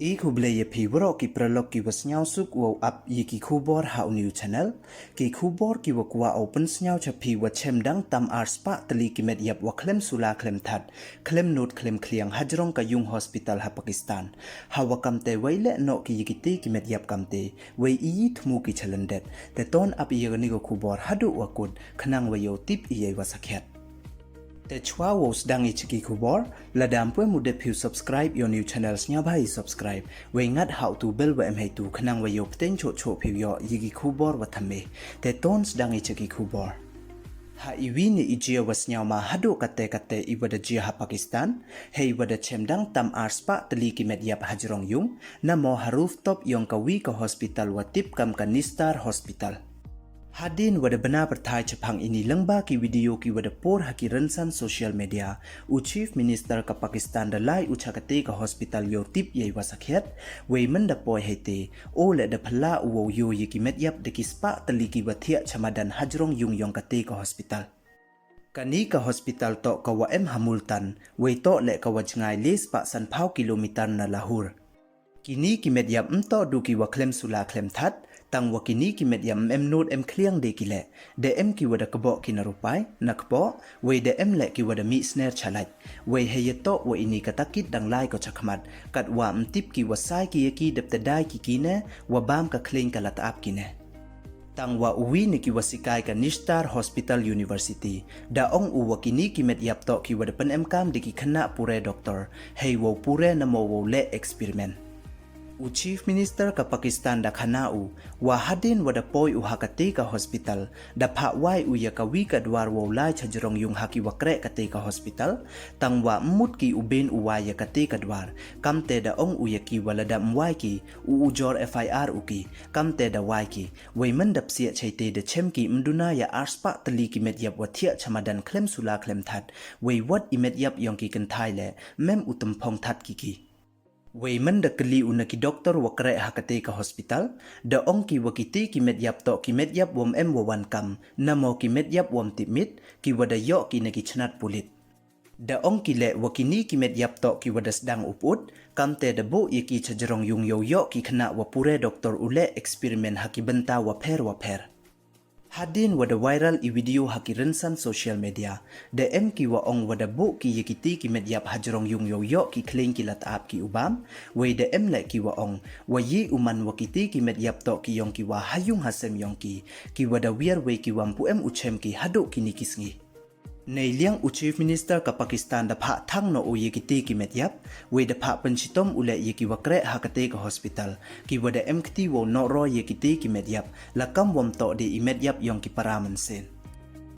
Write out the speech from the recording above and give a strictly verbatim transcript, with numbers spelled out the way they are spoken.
I khublei ya phi waroh ki paralok ki wa sniawsuk wow ap ya ki khubor ha u new channel. Ki khubor ki wa kwah u pynsniaw cha phi wa chem dang tam ar spah tylli ki met yap wa khlem sula khlem that, khlem nud khlem khliang hajrong ka yung hospital ha Pakistan. Ha wa kamte wei leh noh ki ya kiti ki met yap kamte, wei i yi thmu ki chalendet. Te ton ap ya kani ka khubor haduh wa kut, khnang wa yow tip i ya i wa sakhiat. Te chwa wow sdang i cha ki khubor, lada ym pu em u dep phi u subscribe ya u new channel, sniawbha i subscribe, wei ngat ha u tu bell wa em heitu, khnang wa yow pteng choh choh phi u yoh ya ki khubor wa thymme. Te ton sdang i cha ki khubor. Ha i wi ni i jia wa sniaw ma haduh kate kate i wa da jia ha Pakistan, hei wa da chem dang tam ar spah tylli ki met yap hajrong yung, namo ha rooftop yong ka wi ka hospital wa tip kam ka Nistar Hospital. Hadien wa da bna pyrthai chaphang ini lyngba ki video ki wa da por ha ki rynsan social media, u Chief Minister ka Pakistan da lai u cha kate ka hospital yow tip ya i wa sakhiat, wei man da poi heite, o leh da phylla u wow yoh ya ki met yap da ki spah tylli ki wa thiah chamadan hajrong yung yong kate ka hospital. Kani ka hospital toh ka wa em ha Multan, wei toh leh ka wa jngai le spah sanphaw kilometer na Lahore. Kini ki met yap ym toh du ki wa khlem sula khlem that, tang wa kini ki met yap ym em nud em khliang de ki leh, da em ki wa da kboh ki na rupai, na kpoh, wei da em leh ki wa da mih sner chalait. Wei hei ya toh wa ini ka takit dang lai ko chakhmat, kat wa ym tip ki wa sai ki ya ki dep te dai ki ki ne, wa bam ka khliang ka lat ap ki ne. Tang wa u wi ni ki wa sikai ka Nistar Hospital University, da ong u wa kini ki met yap toh ki wa da pynemkam de ki khynnah pure doctor, hei wow pure namo wow leh experiment. U Chief Minister ka Pakistan da khana u, wa hadien wa da poi u ha kate ka hospital, da phah wai u ya ka wi ka dwar wow lai cha jrong yung ha ki wa kreh kate ka hospital, tang wa ym mut ki u byn u wai ya kate ka dwar, kamte da ong u ya ki wa lada ym wai ki, u u jor F I R u ki, kamte da wai ki. Wei man da psiah chaite da chem ki ym duna ya ar spah tylli ki met yap wa thiah chamadan khlem sula khlem that, wei wat i met yap yong ki kynthai leh, ym em u tymphong that ki ki. Wei man da kylli u na ki doctor wa kreh ha kate ka hospital, da ong ki wa kiti ki met yap toh ki met yap wa ym em wa wan kam, namo ki met yap wa ym tip mit, ki wa da yoh ki na ki chnat pulit. Da ong ki leh wa kini ki met yap toh ki wa da sdang u put, kamte da buh ya ki cha jrong yung yow yoh ki khynnah wa pure doctor u leh experiment ha ki bynta wa pher wa pher. Hadien wa da viral i video ha ki rynsan social media, da em ki wa ong wa da buh ki ya kiti ki met yap ha jrong yung yow yoh ki khliang ki lat ap ki u bam, wei da em leh ki wa ong, wa yi u man wa kiti ki met yap toh ki yong ki wa ha yung ha sem yong ki, ki wa da wiar wei ki wa ym pu em u chem ki haduh kini ki sngi. Neiliang u Chief Minister ka Pakistan da phah thang noh u ya kiti ki met yap, wei da phah pynchitom u leh ya ki wa kreh ha kate ka hospital, ki wa da em kti wow noh roi ya kiti ki met yap, la kam wa ym toh de i met yap yong ki para mynsiem.